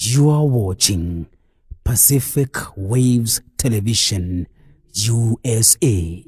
You are watching Pacific Waves Television, USA,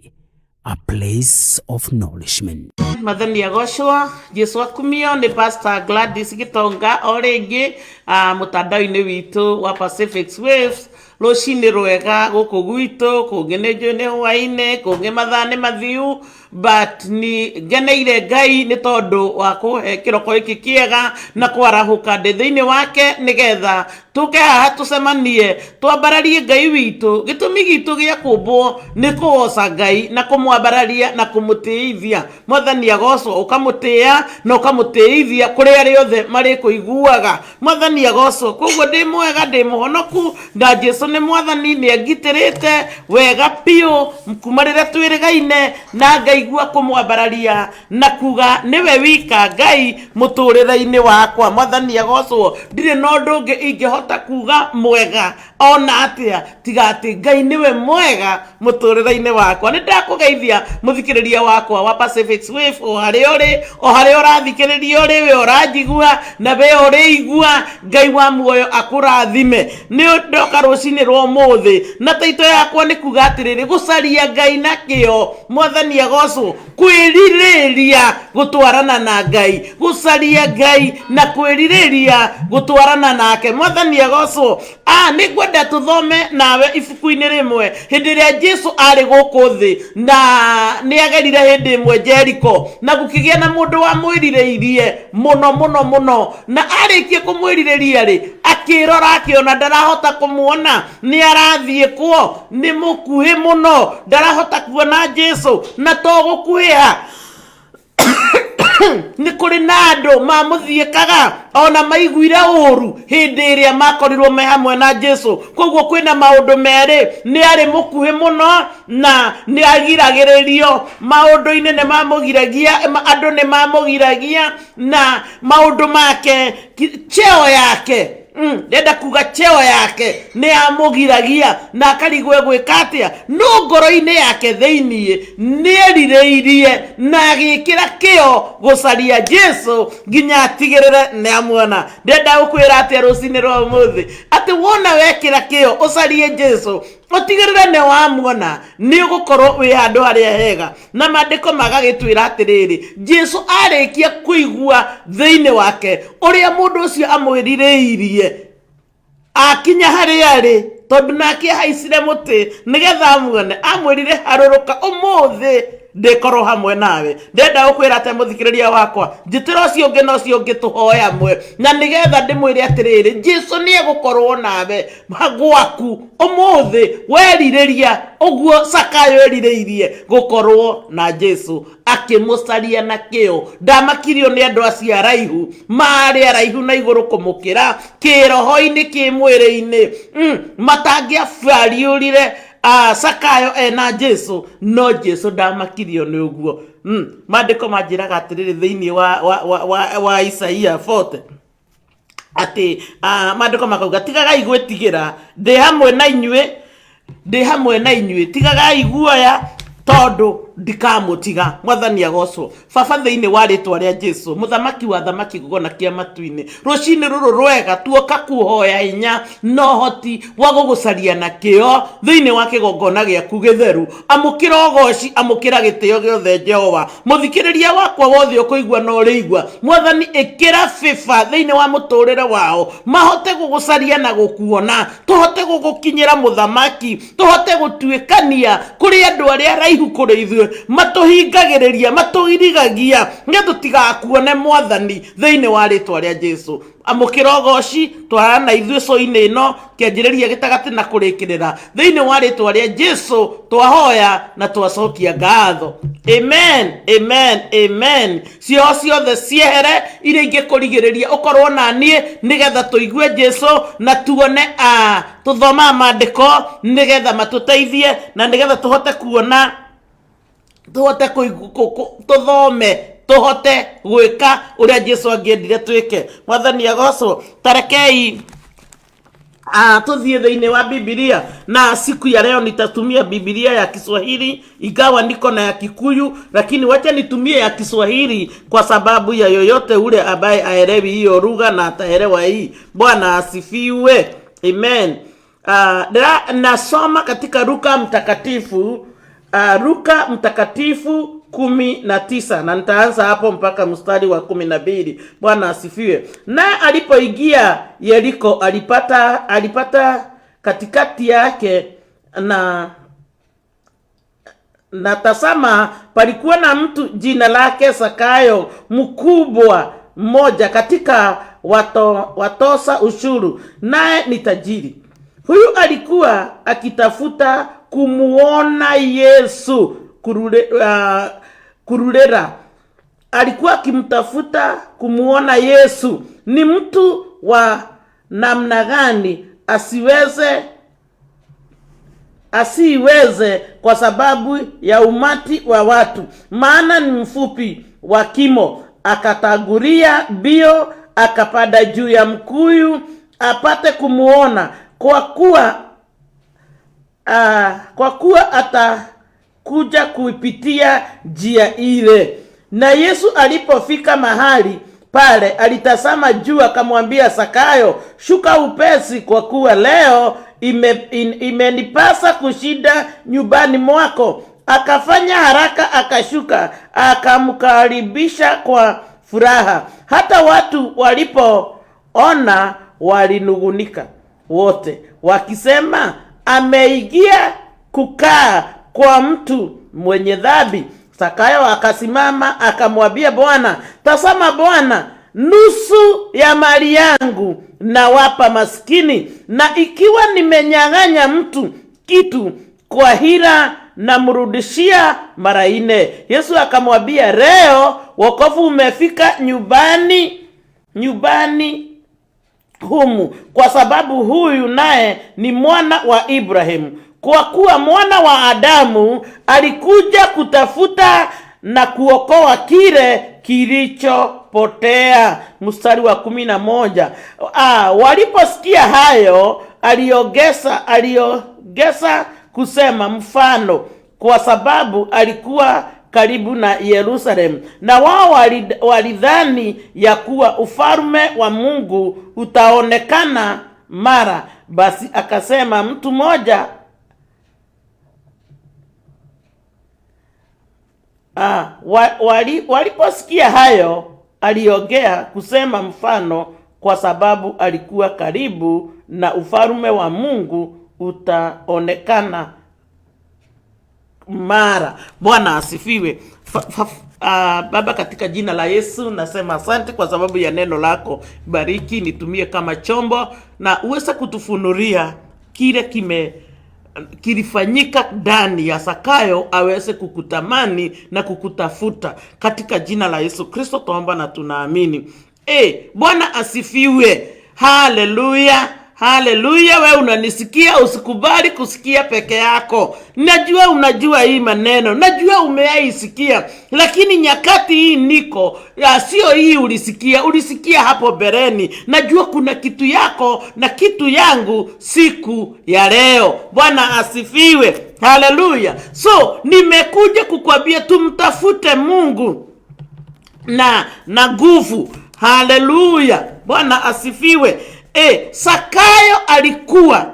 a place of nourishment. Mwathani agocwo. Jesu akumio. Nĩ Pastor Gladys Gitonga o rĩngĩ mũtandao-inĩ witũ wa Pacific Waves. Rũcinĩ rwega gũkũ gwitũ, kũngĩ nĩ njũĩ nĩ hwaĩ-inĩ, kũngĩ mathaa nĩ mathiu, but nĩ ngeneire Ngai nĩ tondũ wa kũhe kĩroko gĩkĩ kĩega na kwarahũka ndĩ thĩinĩ wake, nĩgetha tũke haha tũcemanie, twambararie Ngai witũ. Gĩtũmi gitũ gĩa kũmbwo nĩ kũgoca Ngai na kũmwambararia na kũmũtĩithia. Mwathani agocwo. Ũkamũtĩĩa na ũkamũtĩithia kũrĩ arĩa othe marĩkũiguaga. Mwathani agocwo. Koguo ndĩ mwega, ndĩ mũhonoku, na Jesu nĩ Mwathani, nĩ angitĩrĩte wega biũ kuma rĩrĩa twĩrĩgaine, na ngaigua kũmwambararia na kuga nĩwe wika Ngai mũtũrĩre-inĩ wakwa. Mwathani agocwo. Ndirĩ na ũndũ ũngĩ ingĩhota kuga mwega ona atĩa tiga atĩ Ngai nĩwe mwega mũtũrĩre-inĩ wakwa. Nĩ ndakũgeithia, mũthikĩrĩria wakwa wa Pacific Wave, o harĩa ũrĩ, o harĩa ũrathikĩrĩria ũrĩ, we ũranjigua na we ũrĩigua, Ngai wa muoyo akũrathime. Nĩ ndoka rũcinĩ rwa ũmũthĩ na taito yakwa nĩ kuga atĩrĩrĩ, gũcaria Ngai na kĩo. Mwathani agocwo. Kwĩrirĩria gũtwarana na Ngai, gũcaria Ngai na kwĩrirĩria gũtwarana nake. Mwathani agocwo. Nĩ ngwenda tũthome nawe ibuku-inĩ rĩmwe hĩndĩ ĩrĩa Jesu arĩ gũkũ thĩ, na nĩ agerire hĩndĩ ĩmwe Jeriko, na gũkĩgĩa na mũndũ wamwĩrirĩirie mũno mũno mũno, na arĩkia kũmwĩrirĩria rĩ, akĩrora akĩona ndarahota kũmuona, nĩ arathiĩ kuo, nĩ mũkuhĩ mũno, ndarahota kuona Jesu. Na to gũkuhĩha, nĩ kũrĩ na andũ mamũthiĩkaga ona maiguire ũru hĩndĩ ĩrĩa makorirwo me hamwe na Jesu. Koguo kwĩna maũndũ merĩ: nĩ arĩ mũkuhĩ mũno na nĩ agiragĩrĩrio maũndũ-inĩ, nĩ mamũgiragia, andũ nĩ mamũgiragia na maũndũ make, cheo yake. Ndenda kuga cheo yake nĩ yamũgiragia na akarigwo egwĩka atĩa, no ngoro-inĩ yake thĩiniĩ nĩ erirĩirie na agĩkĩra kĩo gũcaria Jesu nginya atigĩrĩre nĩ amuona. Ndenda gũkwĩra atĩa rũcinĩ rwa ũmũthĩ? Atĩ wona wekĩra kĩo ũcarie Jesu, ũtigĩrĩre nĩ wamuona, nĩ ũgũkorwo wĩ handũ harĩa hega. Na maandĩko magagĩtwĩra atĩrĩrĩ, Jesu arĩkia kũigua thĩinĩ wake ũrĩa mũndũ ũcio amwĩrirĩirie, akinya harĩa arĩ, tondũ nake ahaicire mũtĩ nĩgetha amuone, amwĩrire, "Harũrũka, ũmũthĩ ndĩkorwo hamwe nawe." Ndenda gũkwĩra atĩ, mũthikĩrĩria wakwa, njĩtĩra ũcio ũngĩ na ũcio ũngĩ, tũhoe hamwe, na nĩgetha ndĩmwĩre atĩrĩrĩ, Jesu nĩ egũkorwo nawe gwaku ũmũthĩ werirĩria ũguo Sakayo erirĩirie gũkorwo na Jesu, akĩmũcaria na kĩo. Ndamakirio nĩ andũ acio araihu, marĩ araihu na igũrũ kũmũkĩra kĩroho-inĩ, kĩmwĩrĩ-inĩ, matangĩabariũrire Sakayo ena Jesu, no Jesu ndamakirio nĩ ũguo. Maandĩko manjĩraga atĩrĩrĩ thĩinĩ wa Isaia 40 atĩ maandĩko makauga, "Tigagai gwĩtigĩra, ndĩ hamwe na inyuĩ, ndĩ hamwe na inyuĩ, tigagai guoya tondũ ndikamũtiga." Mwathani agocwo. Baba, thĩinĩ wa rĩtwa rĩa Jesu, Mũthamaki wa thamaki, gũgona kĩa matu-inĩ, rũcinĩ rũrũ rwega tuoka kuhoya hinya na ũhoti wa gũgũcaria na kĩo thĩinĩ wa kĩgongona gĩaku gĩtheru. Amũkĩra ũgoci, amũkĩra gĩtĩo gĩothe, Jehova. Mũthikĩrĩria wakwa wothe ũkũigua na ũrĩigua, Mwathani, ĩkĩra bĩba thĩinĩ wa mũtũrĩre wao, mahote gũgũcaria na gũkuona, tũhote gũgũkinyĩra, Mũthamaki, tũhote gũtuĩkania kũrĩ andũ arĩa araihu kũrĩ ithuĩ, matũhingagĩrĩria, matũirigagia nĩ tũtigakuone. Mwathani, thĩinĩ wa rĩtwa rĩa Jesu, amũkĩra ũgoci, twarana na ithuĩ cũinĩ ĩno, kĩanjĩrĩria, gĩtagatĩ na kũrĩkĩrĩra. Thĩinĩ wa rĩtwa rĩa Jesu twahoya na twacokia ngatho. Amen, amen, amen. Cioho ciothe ciehere iria ingĩkũrigĩrĩria ũkorwo na niĩ, nĩgetha tũigue Jesu na tuone tũthomaga maandĩko nĩgetha matũteithie na nĩgetha tũhote kuona, tũhote tũthome, tũhote gwĩka ũrĩa Jesu angĩendire twĩke. Mwathani agocwo. Tarekei Tuthiĩ thĩinĩ wa Biblia, na siku ya leo nitatumia Biblia ya Kiswahili, ingawa niko na ya Kikuyu, lakini wacha nitumie ya Kiswahili kwa sababu ya yoyote ule ambaye aelewi hiyo lugha na ataelewa hii. Bwana asifiwe, amen. Nasoma katika Luka mtakatifu, Luka mtakatifu 19 na nitaanza hapo mpaka mstari wa 12. Bwana asifiwe. Naye alipoingia Yeriko, alipata katikati yake na tazama, palikuwa na mtu jina lake Zakayo, mkubwa mmoja katika watosa ushuru, naye ni tajiri. Huyu alikuwa akitafuta kumuona Yesu kurulera. Alikuwa akimtafuta kumuona Yesu ni mtu wa namna gani, asiweze kwa sababu ya umati wa watu, maana ni mfupi wa kimo. Akatangulia mbio akapanda juu ya mkuyu apate kumuona, kwa kuwa atakuja kuipitia njia ile. Na Yesu alipofika mahali pale, alitazama juu akamwambia Zakayo, shuka upesi, kwa kuwa leo imenipasa kushinda nyumbani mwako. Akafanya haraka akashuka, akamkaribisha kwa furaha. Hata watu walipoona walinugunika wote, wakisema, ameingia kukaa kwa mtu mwenye dhambi. Zakayo akasimama akamwambia Bwana, tazama Bwana, nusu ya mali yangu nawapa maskini, na ikiwa nimenyang'anya mtu kitu kwa hila namrudishia mara 4. Yesu akamwambia, leo wokovu umefika nyumbani humu, kwa sababu huyu naye ni mwana wa Ibrahimu. Kwa kuwa mwana wa Adamu alikuja kutafuta na kuokoa kile kilichopotea. Mstari wa 11. Waliposikia hayo, aliongeza kusema mfano, kwa sababu alikuwa karibu na Yerusalemu, na wao walidhani ya kuwa ufalme wa Mungu utaonekana mara. Basi akasema, mtu mmoja waliposikia hayo, aliongea kusema mfano, kwa sababu alikuwa karibu na ufalme wa Mungu utaonekana mara. Bwana asifiwe. Baba, katika jina la Yesu nasema asante kwa sababu ya neno lako. Bariki, nitumie kama chombo na uweze kutufunulia kile kilifanyika ndani ya Zakayo aweze kukutamani na kukutafuta. Katika jina la Yesu Kristo tuomba na tunaamini. Bwana asifiwe. Haleluya. Haleluya. Wewe unanisikia, usikubali kusikia peke yako. Najua unajua hii maneno, najua umeaisikia, lakini nyakati hii niko ya, sio hii ulisikia, ulisikia hapo mbeleni. Najua kuna kitu yako na kitu yangu siku ya leo. Bwana asifiwe. Haleluya. So nimekuja kukwambia tumtafute Mungu na nguvu. Haleluya. Bwana asifiwe. Zakayo alikuwa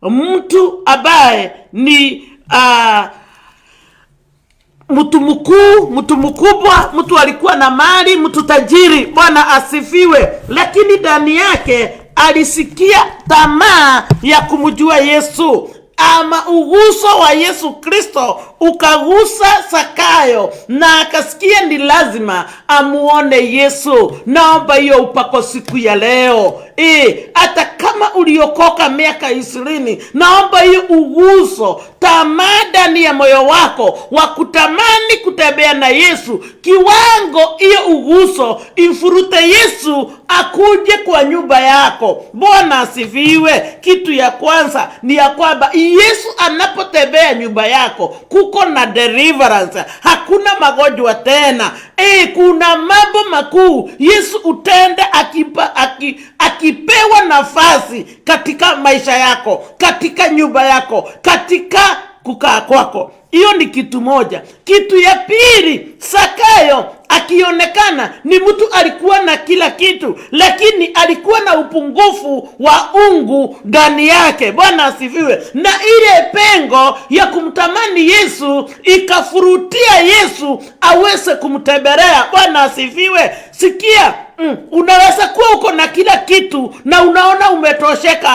mtu ambaye ni mtu mkuu, mtu mkubwa, mtu alikuwa na mali, mtu tajiri. Bwana asifiwe. Lakini ndani yake alisikia tamaa ya kumjua Yesu, ama uguso wa Yesu Kristo ukagusa Zakayo na akasikia ni lazima amuone Yesu. Naomba hiyo upako siku ya leo. Hata kama uliokoka miaka 20, naomba hiyo uguso, tamaa ndani ya moyo wako wa kutamani kutembea na Yesu, kiwango hiyo uguso imfurute Yesu akuje kwa nyumba yako. Bwana asifiwe. Kitu ya kwanza ni ya kwamba Yesu anapotembea nyumba yako kuko na deliverance, hakuna magonjwa tena. Kuna mambo makuu Yesu utenda Akipewa nafasi katika maisha yako, katika nyumba yako, katika kukaa kwako. Hiyo ni kitu moja. Kitu ya pili, Sakayo akionekana ni mtu alikuwa na kila kitu, lakini alikuwa na upungufu wa ungu ndani yake. Bwana asifiwe. Na ile pengo ya kumtamani Yesu ikafurutia Yesu aweze kumtembelea. Bwana asifiwe. Sikia, unaweza kuwa uko na kila kitu na unaona umetosheka.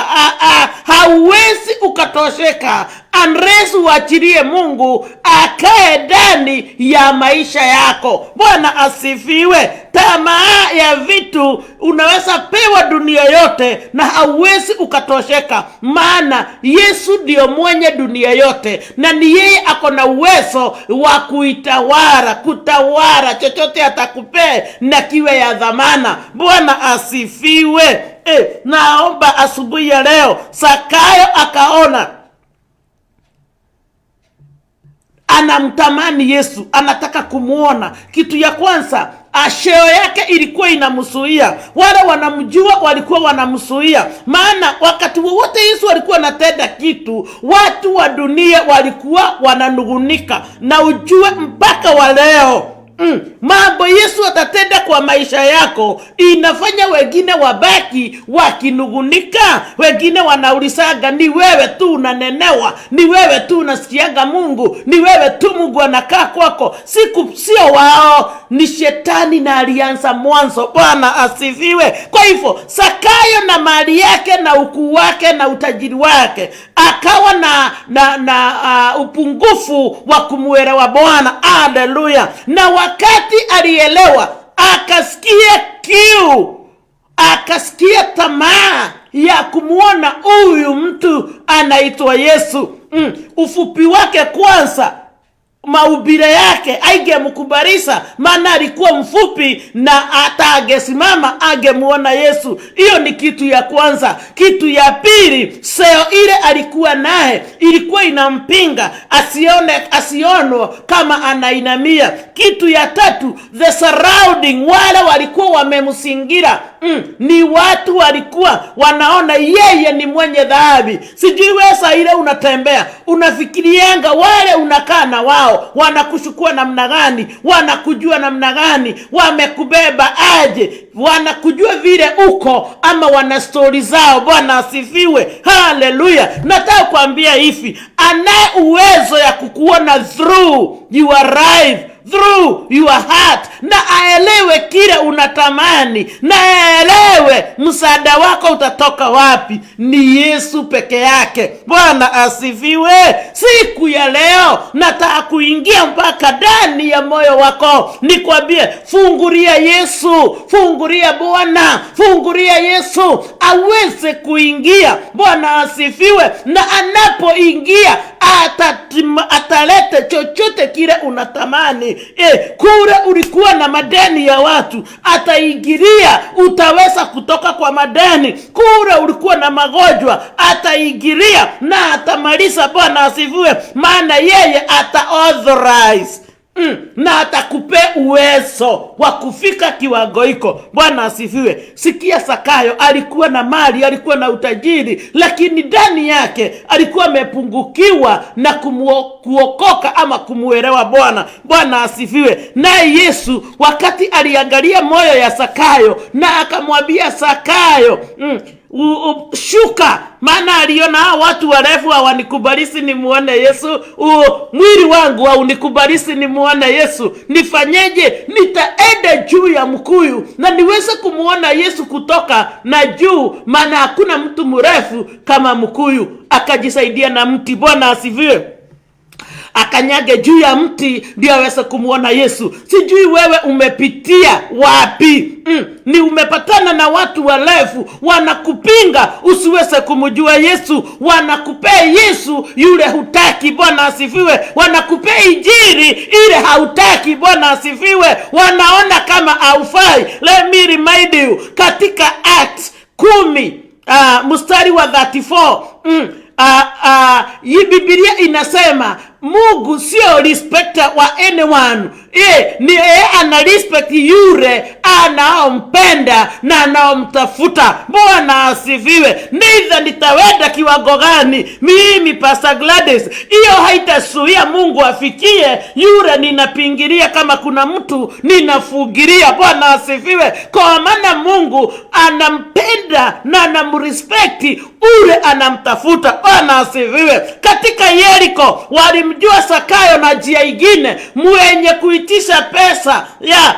Hauwezi ukatosheka unless uachilie Mungu akae ndani ya maisha yako. Bwana asifiwe. Tamaa ya vitu unaweza pewa dunia yote na hauwezi ukatosheka, maana Yesu ndio mwenye dunia yote na ni yeye ako na uwezo wa kuitawala, kutawala chochote atakupee na kiwe ya dhamana. Bwana asifiwe. Naomba asubuhi ya leo, Sakayo akaona anamtamani Yesu, anataka kumwona. Kitu ya kwanza, asheo yake ilikuwa inamzuia. Wale wanamjua walikuwa wanamzuia, maana wakati wowote Yesu alikuwa anatenda kitu, watu wa dunia walikuwa wananugunika. Na ujue mpaka wa leo mambo Yesu atatenda kwa maisha yako inafanya wengine wabaki wakinugunika. Wengine wanaulizaga, ni wewe tu unanenewa, ni wewe tu unasikiaga Mungu, ni wewe tu Mungu anakaa kwako. Siku sio wao, ni shetani na alianza mwanzo. Bwana asifiwe. Kwa hivyo Sakayo na mali yake na ukuu wake na utajiri wake akawa na upungufu wa kumuelewa Bwana. Haleluya! Na wakati alielewa, akasikia kiu, akasikia tamaa ya kumwona huyu mtu anaitwa Yesu. Ufupi wake kwanza, maubile yake aingemkubalisa, maana alikuwa mfupi na hata angesimama angemuona Yesu. Hiyo ni kitu ya kwanza. Kitu ya pili, seo ile alikuwa naye ilikuwa inampinga asionwe kama anainamia. Kitu ya tatu, the surrounding, wale walikuwa wamemzingira ni watu walikuwa wanaona yeye ni mwenye dhambi. Sijui wewe saa ile unatembea unafikirianga wale unakaa na wao wanakushukua namna gani, wanakujua namna gani, wamekubeba aje, wanakujua vile uko ama wana stori zao. Bwana asifiwe, haleluya. Nataka kuambia hivi, anaye uwezo ya kukuona through your life, through your heart, na aelewe kile unatamani, na aelewe msaada wako utatoka wapi. Ni Yesu peke yake. Bwana asifiwe. Siku ya leo nataka kuingia mpaka ndani ya moyo wako, nikwambie, fungulia Yesu, fungulia Bwana, fungulia Yesu aweze kuingia. Bwana asifiwe. Na anapoingia atalete chochote kile unatamani. Kule ulikuwa na madeni ya watu, ataingilia, utaweza kutoka kwa madeni. Kule ulikuwa na magonjwa, ataingilia na atamaliza. Bwana asifiwe, maana yeye ata authorize na atakupe uwezo wa kufika kiwango hiko. Bwana asifiwe. Sikia, Sakayo alikuwa na mali, alikuwa na utajiri, lakini ndani yake alikuwa amepungukiwa na kuokoka ama kumuelewa Bwana. Bwana asifiwe. Naye Yesu wakati aliangalia moyo ya Sakayo na akamwambia Sakayo, shuka, maana aliona hao watu warefu hawanikubalisi nimuone Yesu, mwili wangu haunikubalisi nimuone Yesu, nifanyeje? Nitaenda juu ya mkuyu na niweze kumuona Yesu kutoka na juu, maana hakuna mtu mrefu kama mkuyu. Akajisaidia na mti. Bwana asifiwe. Akanyage juu ya mti ndio aweze kumuona Yesu. Sijui wewe umepitia wapi? Ni umepatana na watu warefu wanakupinga usiweze kumjua Yesu, wanakupea Yesu yule hutaki. Bwana asifiwe. Wanakupea injili ile hautaki. Bwana asifiwe. Wanaona kama haufai. Let me remind you, katika Acts 10 mstari wa 34, hii Biblia inasema Mungu sio respecter wa anyone. Ni yeye ana respect yule anaompenda na anaomtafuta. Bwana asifiwe. Neither nitawenda kiwango gani mimi Pastor Gladys, hiyo haitasuia Mungu afikie yule ninapingilia. Kama kuna mtu ninafugiria, Bwana asifiwe, kwa maana Mungu anampenda na anamrespekti ule anamtafuta. Bwana asifiwe. Katika Yeriko walimjua Sakayo na njia ingine, mwenye kuitisha pesa ya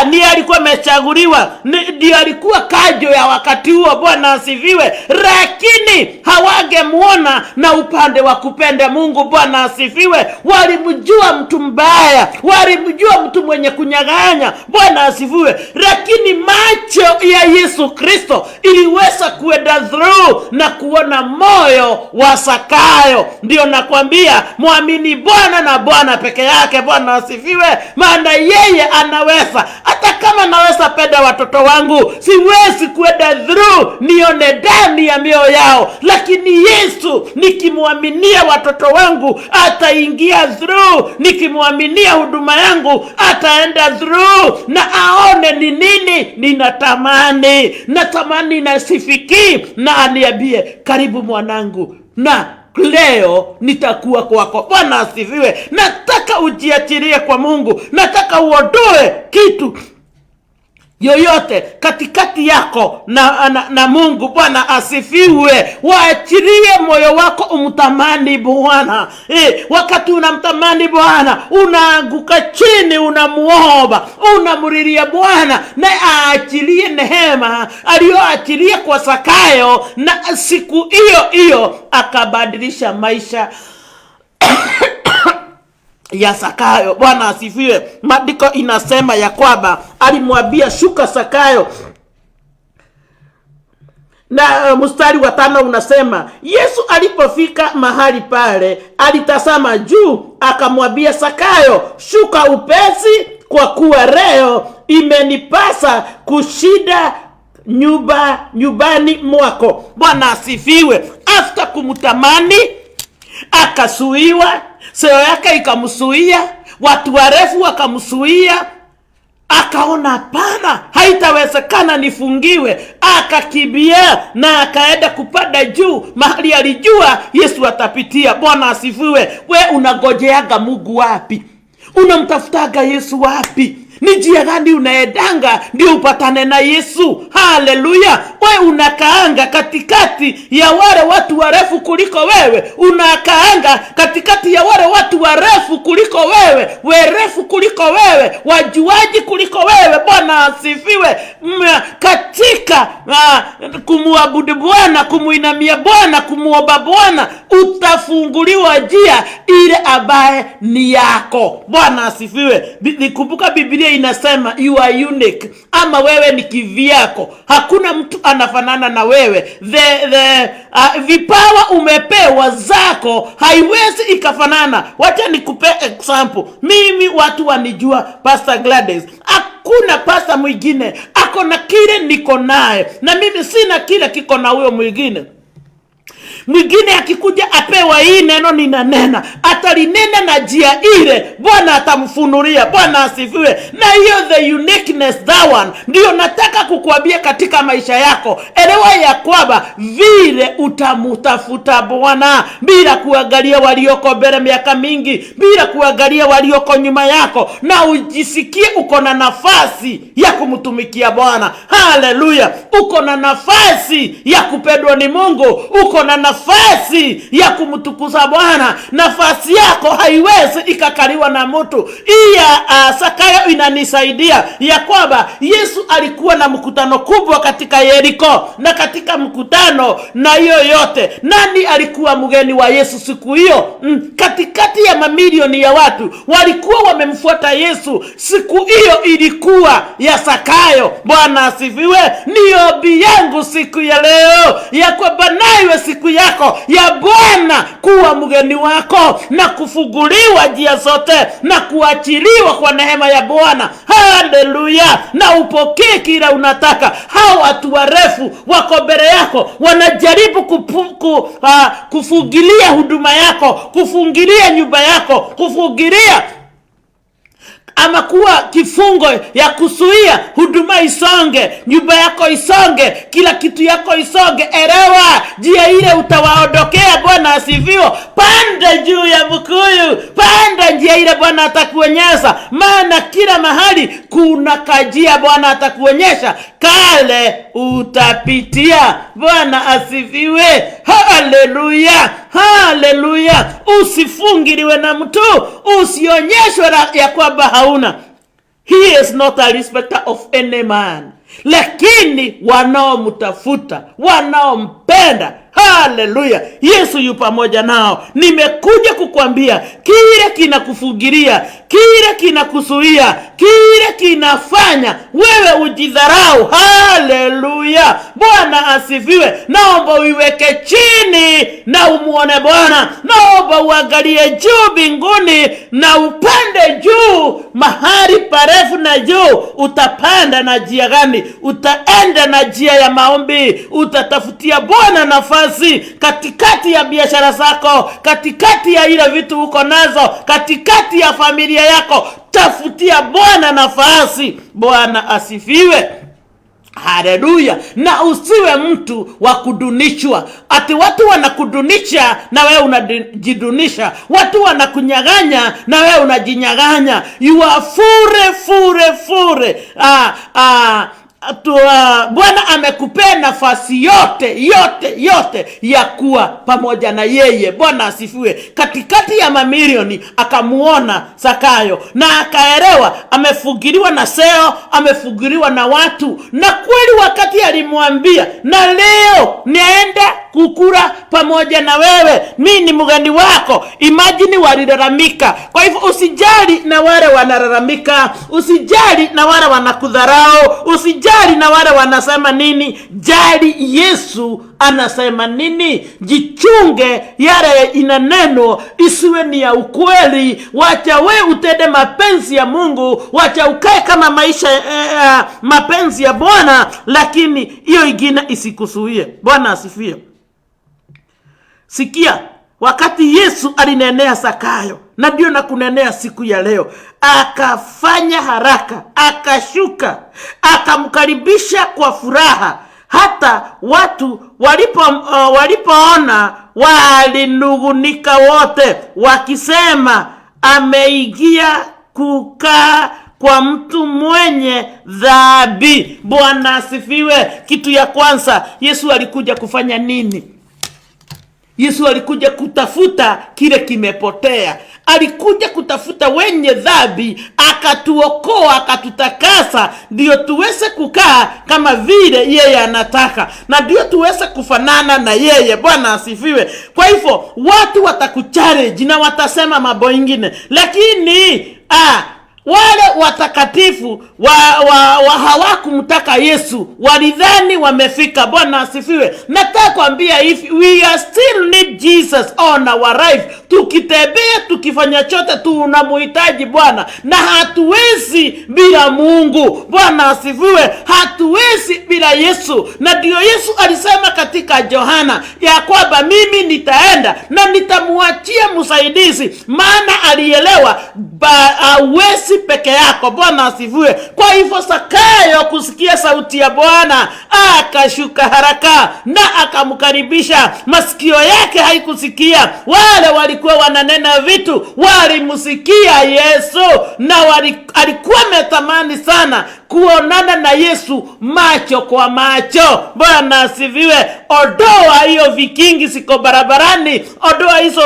ni alikuwa amechaguliwa, ndio alikuwa kajo ya wakati huo. Bwana asifiwe. Lakini hawangemuona na upande wa kupenda Mungu. Bwana asifiwe. Walimjua mtu mbaya, walimjua mtu mwenye kunyang'anya. Bwana asifiwe. Lakini macho ya Yesu Kristo iliweza kuenda through na kuona moyo wa Sakayo. Ndio nakwambia mwamini Bwana na Bwana peke yake. Bwana asifiwe, maana yeye anaweza. Hata kama naweza penda watoto wangu, siwezi kuenda through nione ndani ya mioyo yao, lakini Yesu nikimwaminia watoto wangu ataingia through, nikimwaminia huduma yangu ataenda through na aone ni nini ninatamani, natamani na sifikii, na aniambie karibu mwanangu, na leo nitakuwa kwako. Bwana asifiwe. Nataka ujiachilie kwa Mungu, nataka uondoe kitu yoyote katikati yako na Mungu. Bwana asifiwe. Waachilie moyo wako umtamani Bwana. Wakati unamtamani Bwana unaanguka chini, unamuomba, unamlilia Bwana naye aachilie neema aliyoachilia kwa Sakayo, na siku hiyo hiyo akabadilisha maisha ya Sakayo. Bwana asifiwe. Maandiko inasema ya kwamba alimwambia shuka Sakayo, na mstari wa 5 unasema Yesu alipofika mahali pale alitazama juu, akamwambia Sakayo, shuka upesi, kwa kuwa leo imenipasa kushinda nyumbani mwako. Bwana asifiwe. After kumtamani akasuiwa, seo yake ikamsuia, watu warefu wakamsuia, akaona hapana, haitawezekana nifungiwe. Akakimbia na akaenda kupanda juu mahali alijua Yesu atapitia. Bwana asifiwe. We unagojeaga Mungu wapi? Unamtafutaga Yesu wapi? Ni njia gani unaendanga ndio upatane na Yesu? Haleluya! We unakaanga katikati ya wale watu warefu kuliko wewe, unakaanga katikati ya wale watu warefu kuliko wewe, werefu kuliko wewe, wajuaji kuliko wewe. Bwana asifiwe. Katika kumuabudu Bwana, kumuinamia Bwana, kumuomba Bwana, utafunguliwa njia ile ambaye ni yako. Bwana asifiwe. Nikumbuka Biblia inasema you are unique, ama wewe ni kivyako, hakuna mtu anafanana na wewe. Vipawa umepewa zako haiwezi ikafanana. Wacha nikupe example. Mimi watu wanijua Pastor Gladys, hakuna pastor mwingine ako na kile niko naye, na mimi sina kile kiko na huyo mwingine. Mwingine akikuja apewa hii neno ninanena, atalinena na njia ile Bwana atamfunulia. Bwana asifiwe. Na hiyo the uniqueness, that one ndio nataka kukuambia katika maisha yako. Elewa ya kwamba vile utamutafuta Bwana bila kuangalia walioko mbele miaka mingi, bila kuangalia walioko nyuma yako, na ujisikie uko na nafasi ya kumtumikia Bwana. Haleluya! Uko na nafasi ya kupendwa ni Mungu, uko na nafasi ya kumtukuza Bwana. Nafasi yako haiwezi ikakaliwa na mtu. Iya Sakayo inanisaidia ya kwamba Yesu alikuwa na mkutano kubwa katika Yeriko, na katika mkutano na hiyo yote, nani alikuwa mgeni wa Yesu siku hiyo? Katikati ya mamilioni ya watu walikuwa wamemfuata Yesu, siku hiyo ilikuwa ya Sakayo. Bwana asifiwe. Ni ombi yangu siku ya leo ya kwamba nawe siku yako ya Bwana kuwa mgeni wako na kufunguliwa njia zote na kuachiliwa kwa neema ya Bwana. Haleluya! Na upokee kila unataka. Hao watu warefu wako mbele yako, wanajaribu kufungilia huduma yako, kufungilia nyumba yako, kufungilia ama kuwa kifungo ya kuzuia huduma isonge, nyumba yako isonge, kila kitu yako isonge. Elewa njia ile utawaondokea. Bwana asifiwe. Panda juu ya mkuyu, panda njia ile Bwana atakuonyesha, maana kila mahali kuna kajia Bwana atakuonyesha kale utapitia. Bwana asifiwe. Haleluya, haleluya. Usifungiliwe na mtu, usionyeshwe ya kwamba hauna. He is not a respecter of any man, lakini wanaomtafuta, wanaompenda, haleluya, Yesu yu pamoja nao. Nimekuja kukwambia kile kinakufungilia, kile kinakuzuia, kile kinafanya wewe ujidharau. Haleluya, Bwana asifiwe. Naomba uiweke chini na umuone Bwana. Naomba uangalie juu mbinguni na upande juu mahali parefu na juu. Utapanda na njia gani? Utaenda na njia ya maombi. Utatafutia Bwana nafasi katikati ya biashara zako, katikati ya ile vitu uko nazo, katikati ya familia yako. Tafutia Bwana nafasi. Bwana asifiwe. Haleluya! Na usiwe mtu wa kudunishwa, ati watu wanakudunisha na wewe unajidunisha, watu wanakunyang'anya na wewe unajinyang'anya. You are fure fure fure. Bwana amekupea nafasi yote yote yote ya kuwa pamoja na yeye. Bwana asifiwe. Katikati ya mamilioni akamuona Zakayo na akaelewa amefugiliwa na seo, amefugiliwa na watu, na kweli wakati alimwambia, na leo nienda kukula pamoja na wewe, mi ni mgeni wako. Imagine walilalamika. Kwa hivyo usijali na wale wanalalamika, usijali na wale wanakudharau, usijali na wale wanasema nini. Jali Yesu anasema nini. Jichunge yale ina neno isiwe ni ya ukweli. Wacha we utende mapenzi ya Mungu, wacha ukae kama maisha mapenzi ya Bwana, lakini hiyo ingine isikuzuie. Bwana asifiwe. Sikia, wakati Yesu alinenea Zakayo, na ndio na kunenea siku ya leo, akafanya haraka, akashuka, akamkaribisha kwa furaha. Hata watu walipoona walinugunika wote, wakisema ameingia kukaa kwa mtu mwenye dhambi. Bwana asifiwe. Kitu ya kwanza, Yesu alikuja kufanya nini? Yesu alikuja kutafuta kile kimepotea. Alikuja kutafuta wenye dhambi, akatuokoa, akatutakasa, ndio tuweze kukaa kama vile yeye anataka, na ndio tuweze kufanana na yeye. Bwana asifiwe. Kwa hivyo watu watakuchallenge na watasema mambo ingine, lakini wale watakatifu wa hawakumtaka Yesu, walidhani wamefika. Bwana asifiwe. Nataka kuambia hivi, we are still need Jesus on our life. Tukitembea, tukifanya chote, tunamuhitaji Bwana na hatuwezi bila Mungu. Bwana asifiwe. Hatuwezi bila Yesu, na ndio Yesu alisema katika Yohana ya kwamba mimi nitaenda na nitamuachia msaidizi, maana alielewa hauwezi peke yako. Bwana asifiwe. Kwa hivyo Zakayo kusikia sauti ya Bwana akashuka haraka na akamkaribisha. Masikio yake haikusikia, wale walikuwa wananena vitu walimsikia Yesu, na alikuwa ametamani sana kuonana na Yesu macho kwa macho. Bwana asifiwe. Ondoa hiyo vikingi siko barabarani, ondoa hizo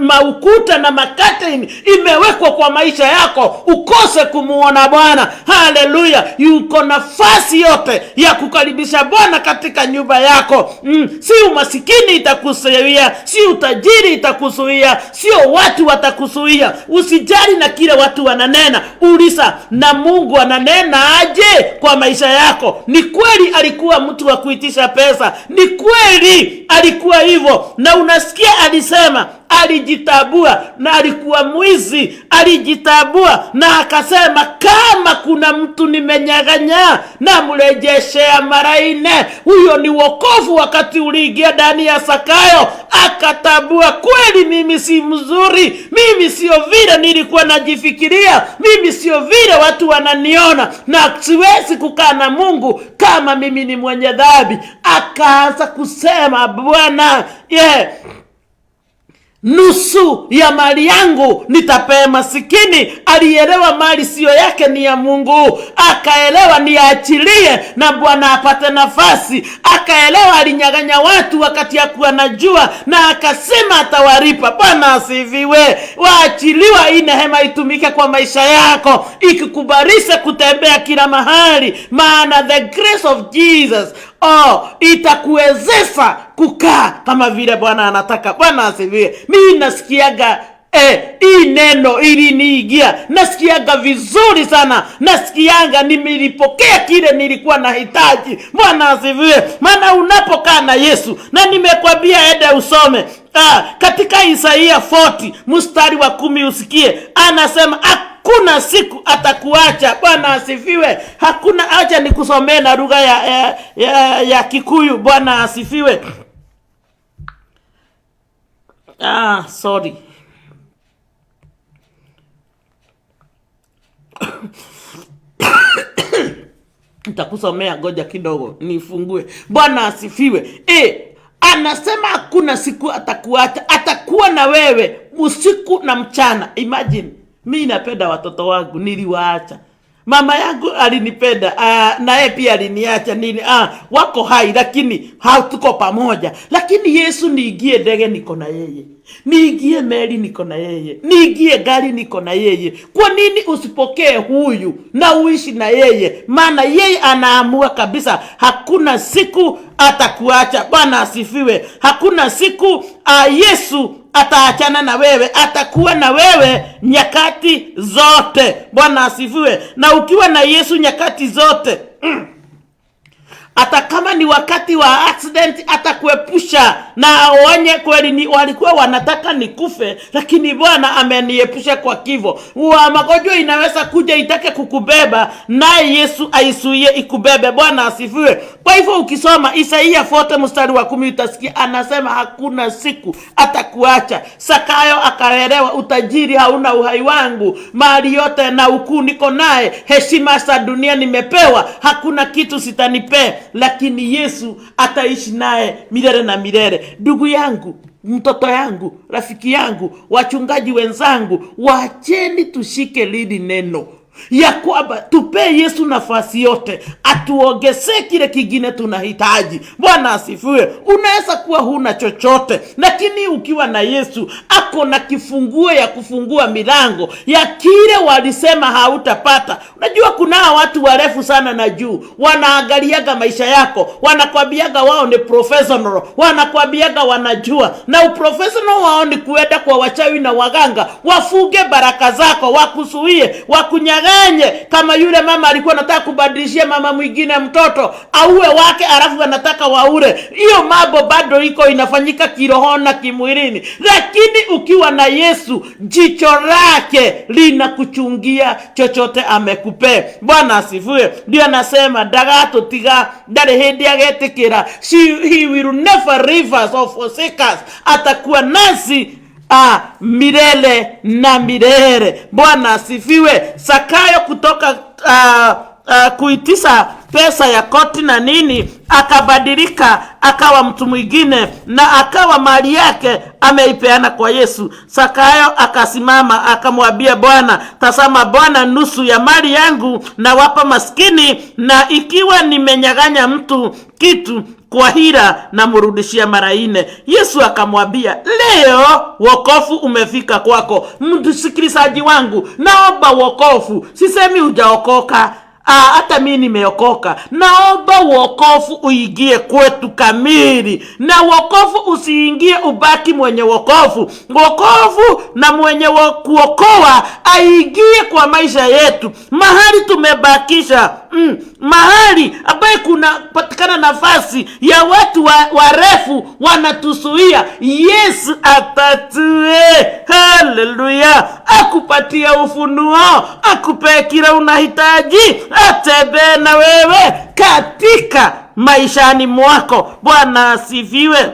maukuta na makateni imewekwa kwa maisha yako, ukose kumuona Bwana. Haleluya! Yuko nafasi yote ya kukaribisha Bwana katika nyumba yako. Si umasikini itakuzuia, si utajiri itakuzuia, sio watu watakuzuia. Usijali na kile watu wananena, uliza na Mungu ananena aje kwa maisha yako. Ni kweli alikuwa mtu wa kuitisha pesa, ni kweli alikuwa hivyo, na unasikia alisema alijitabua na alikuwa mwizi, alijitabua na akasema, kama kuna mtu nimenyang'anya na mrejeshea mara nne. Huyo ni wokovu. Wakati uliingia ndani ya Zakayo, Akatambua kweli, mimi si mzuri, mimi sio vile nilikuwa najifikiria, mimi sio vile watu wananiona, na siwezi kukaa na Mungu kama mimi ni mwenye dhambi. Akaanza kusema, Bwana, yeah, nusu ya mali yangu nitapea masikini. Alielewa mali siyo yake, ni ya Mungu. Akaelewa niachilie na Bwana apate nafasi. Akaelewa alinyang'anya watu wakati hakuwa najua, na akasema atawalipa. Bwana asifiwe. Waachiliwa, hii neema itumike kwa maisha yako, ikikubarishe kutembea kila mahali, maana the grace of Jesus, oh, itakuwezesha kukaa kama vile Bwana anataka. Bwana asifiwe. Mimi nasikiaga hii neno iliniingia, nasikiaga vizuri sana, nasikiaga nimelipokea kile nilikuwa nahitaji. Bwana asifiwe. Maana unapokaa na Yesu, na nimekwambia ende usome katika Isaia 40 mstari wa 10 usikie, anasema hakuna siku atakuacha. Bwana asifiwe. Hakuna, acha nikusomee na lugha ya Kikuyu. Bwana asifiwe. Sorry. Nitakusomea, ngoja kidogo nifungue. Bwana asifiwe. Anasema hakuna siku atakuacha, atakuwa na wewe usiku na mchana. Imagine, mi napenda watoto wangu, niliwaacha. Mama yangu alinipenda, naye pia aliniacha nini, wako hai lakini hatuko pamoja. Lakini Yesu, niingie ndege niko na yeye, niingie meli niko na yeye, niingie gari niko na yeye. Kwa nini usipokee huyu na uishi na yeye? Maana yeye anaamua kabisa, hakuna siku atakuacha. Bwana asifiwe. Hakuna siku Yesu ataachana na wewe, atakuwa na wewe nyakati zote. Bwana asifiwe. Na ukiwa na Yesu nyakati zote, hata kama ni wakati wa accident atakuepusha na aonye kweli ni walikuwa wanataka nikufe, lakini Bwana ameniepusha kwa kifo. Wa magonjwa inaweza kuja itake kukubeba, naye Yesu aisuie ikubebe. Bwana asifiwe. Kwa hivyo ukisoma Isaia 40 mstari wa 10 utasikia anasema hakuna siku atakuacha. Sakayo akaelewa, utajiri hauna uhai wangu, mali yote na ukuu niko naye, heshima za dunia nimepewa, hakuna kitu sitanipea, lakini Yesu ataishi naye milele na milele. Ndugu yangu, mtoto yangu, rafiki yangu, wachungaji wenzangu, wacheni tushike lili neno ya kwamba tupe Yesu nafasi yote, atuongezee kile kingine tunahitaji. Bwana asifiwe. Unaweza kuwa huna chochote, lakini ukiwa na Yesu ako na kifunguo ya kufungua milango ya kile walisema hautapata. Unajua kuna watu warefu sana na juu wanaangaliaga maisha yako, wanakwambiaga wao ni professional, wanakwambiaga wanajua, na uprofessional wao ni kuenda kwa wachawi na waganga wafuge baraka zako, wakusuie, wakunyang'anye. Kama yule mama alikuwa anataka kubadilishia mama mwingine mtoto auwe wake, alafu anataka waure. Hiyo mambo bado iko inafanyika kiroho na kimwilini, lakini ukiwa na Yesu jicho lake linakuchungia chochote amekupe. Bwana asifiwe. Ndio anasema ndagatutiga, ndarĩ hĩndĩ agetikira. He will never leave us or forsake us. Atakuwa nasi milele na milele. Bwana asifiwe. Sakayo kutoka kuitisha pesa ya koti na nini, akabadilika akawa mtu mwingine, na akawa mali yake ameipeana kwa Yesu. Sakayo akasimama akamwambia Bwana, tazama Bwana, nusu ya mali yangu nawapa maskini, na ikiwa nimenyang'anya mtu kitu kwa hila namrudishia mara 4. Yesu akamwambia, leo wokovu umefika kwako. Msikilizaji wangu, naomba wokovu. Sisemi hujaokoka, hata mimi nimeokoka. Naomba wokovu uingie kwetu kamili, na wokovu usiingie ubaki mwenye wokovu. Wokovu na mwenye kuokoa aingie kwa maisha yetu. Mahali tumebakisha, mahali ambaye kuna patikana nafasi ya watu warefu wanatusuia, Yesu atatue. Haleluya! Akupatia ufunuo, akupe kila unahitaji, atembee na wewe katika maishani mwako. Bwana asifiwe.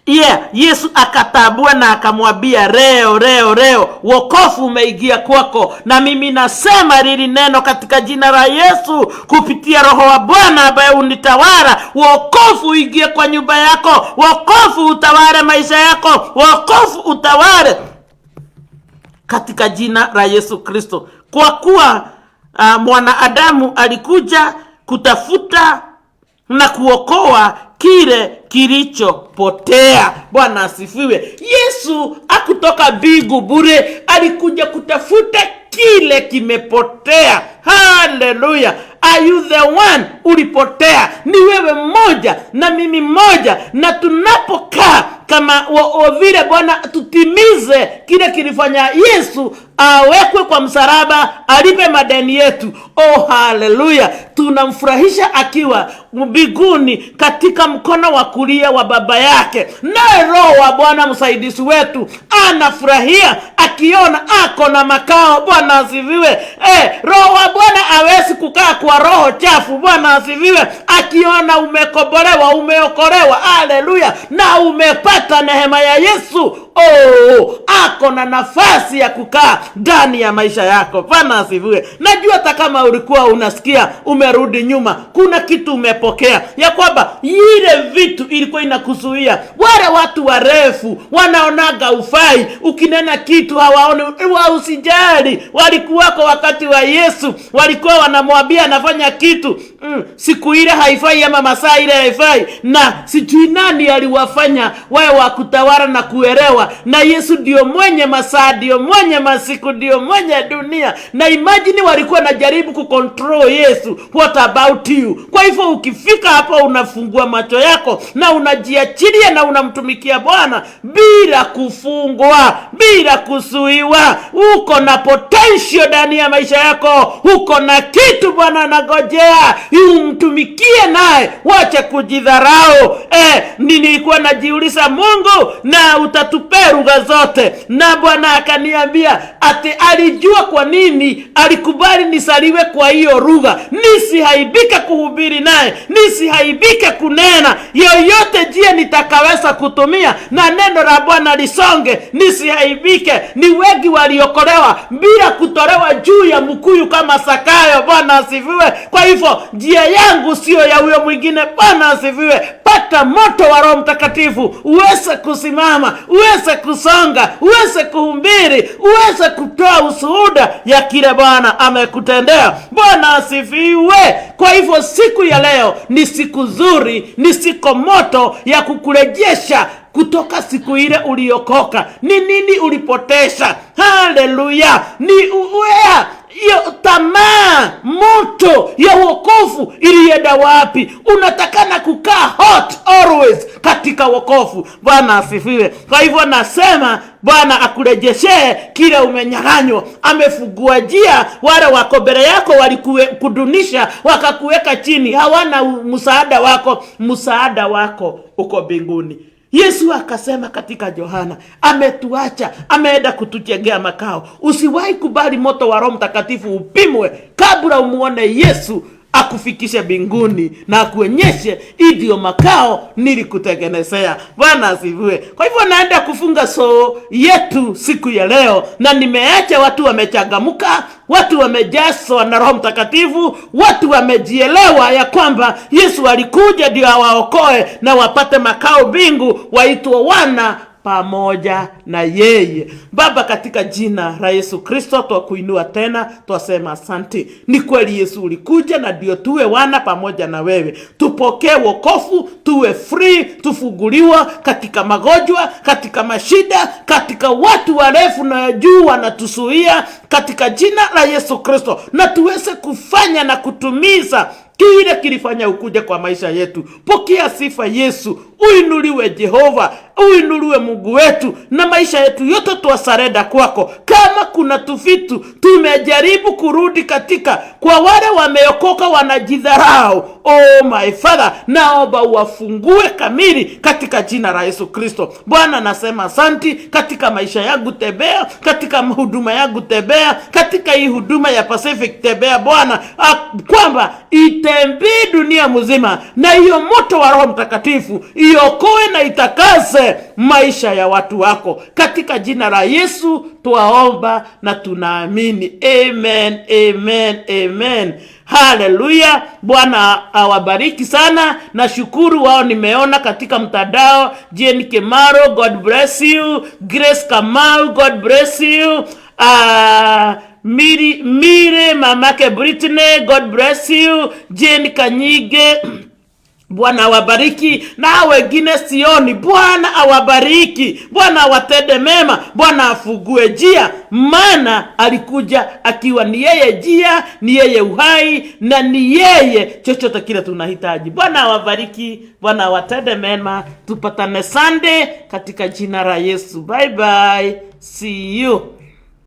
Yeah, Yesu akatambua na akamwambia, leo leo leo wokovu umeingia kwako. Na mimi nasema lili neno katika jina la Yesu, kupitia Roho wa Bwana ambaye unitawala, wokovu uingie kwa nyumba yako, wokovu utawale maisha yako, wokovu utawale katika jina la Yesu Kristo, kwa kuwa mwanadamu alikuja kutafuta na kuokoa kile kilichopotea. Bwana asifiwe. Yesu akutoka mbingu bure, alikuja kutafuta kile kimepotea. Haleluya! Are you the one ulipotea? Ni wewe mmoja na mimi mmoja, na tunapokaa kama vile Bwana, tutimize kile kilifanya Yesu awekwe kwa msalaba, alipe madeni yetu. Oh, haleluya! Tunamfurahisha akiwa mbinguni katika mkono wa kulia wa baba yake, naye Roho wa Bwana msaidizi wetu anafurahia akiona ako na makao. Bwana asifiwe. Roho wa Bwana hawezi kukaa kwa roho chafu. Bwana asifiwe. Akiona umekombolewa, umeokolewa, haleluya, na umepata neema ya Yesu, oh, ako na nafasi ya kukaa ndani ya maisha yako. Bwana asifiwe. Najua hata kama ulikuwa unasikia umerudi nyuma, kuna kitu umepokea ya kwamba ile vitu ilikuwa inakuzuia. Wale watu warefu wanaonaga ufai, ukinena kitu hawaoni, wa usijali. Walikuwako wakati wa Yesu, walikuwa wanamwambia anafanya kitu siku ile haifai ama masaa ile haifai, na sijui nani aliwafanya wawe wa kutawala na kuelewa. Na Yesu ndio mwenye masaa, ndio mwenye masiku, ndio mwenye dunia. Na imagine walikuwa najaribu kucontrol Yesu, what about you? Kwa hivyo ukifika hapo unafungua macho yako na unajiachilia na unamtumikia Bwana bila kufungwa, bila kuzuiwa. Uko na potential ndani ya maisha yako, uko na kitu Bwana anagojea umtumikie naye, wache kujidharau. Nilikuwa najiuliza Mungu, na utatupea lugha zote? Na Bwana akaniambia ati alijua kwa nini alikubali nisaliwe kwa hiyo lugha, nisihaibike kuhubiri naye, nisihaibike kunena yoyote njia nitakaweza kutumia, na neno la Bwana lisonge, nisihaibike. Ni wengi waliokolewa bila kutolewa juu ya mkuyu kama Zakayo. Bwana asifiwe. Kwa hivyo njia yangu sio ya huyo mwingine. Bwana asifiwe. Pata moto wa Roho Mtakatifu uweze kusimama, uweze kusonga, uweze kuhubiri, uweze kutoa ushuhuda ya kile Bwana amekutendea. Bwana asifiwe. Kwa hivyo siku ya leo ni siku nzuri, ni siku moto ya kukurejesha kutoka siku ile uliokoka. Ni nini ulipotesha? Haleluya! Ni uwea hiyo tamaa moto ya wokovu ilienda wapi? Unatakana kukaa hot always katika wokovu. Bwana asifiwe. Kwa hivyo nasema Bwana akurejeshee kile umenyang'anywa. Amefungua njia, wale wako mbele yako walikudunisha wakakuweka chini, hawana msaada wako. Msaada wako uko mbinguni. Yesu akasema katika Yohana, ametuacha, ameenda kutujengea makao. Usiwahi kubali moto wa Roho Mtakatifu upimwe kabla umuone Yesu akufikishe mbinguni na akuonyeshe hii ndio makao nilikutengenezea. Bwana asifiwe. Kwa hivyo naenda kufunga soo yetu siku ya leo, na nimeacha watu wamechangamka, watu wamejazwa na Roho Mtakatifu, watu wamejielewa ya kwamba Yesu alikuja ndio awaokoe na wapate makao mbingu, waitwa wana pamoja na yeye. Baba, katika jina la Yesu Kristo twakuinua tena, twasema asante. Ni kweli Yesu ulikuja na ndio tuwe wana pamoja na wewe, tupokee wokovu, tuwe free, tufunguliwa katika magonjwa, katika mashida, katika watu warefu na juu wanatuzuia, katika jina la Yesu Kristo, na tuweze kufanya na kutumiza kile kilifanya ukuja kwa maisha yetu. Pokea sifa Yesu, uinuliwe Jehova, uinuliwe Mungu wetu, na maisha yetu yote twasarenda kwako. Kama kuna tuvitu tumejaribu kurudi katika, kwa wale wameokoka wanajidharau, oh my Father, naomba uwafungue kamili katika jina la Yesu Kristo. Bwana nasema asanti katika maisha yangu, tembea katika huduma yangu, tembea katika hii huduma ya Pacific, tembea Bwana, kwamba itembee dunia mzima, na hiyo moto wa Roho Mtakatifu Iokoe na itakase maisha ya watu wako. Katika jina la Yesu twaomba na tunaamini. Amen, amen, amen. Haleluya! Bwana awabariki sana. Nashukuru wao nimeona katika mtandao. Jane Kimaro, God bless you. Grace Kamau, God bless you. Miri, Mire mamake Britney, God bless you. Jane Kanyige, Bwana awabariki. Na hao wengine sioni. Bwana awabariki, Bwana awatende mema, Bwana afungue njia, maana alikuja akiwa ni yeye njia, ni yeye uhai na ni yeye chochote kile tunahitaji. Bwana awabariki, Bwana awatende mema. Tupatane Sunday katika jina la Yesu. Bye bye, see you.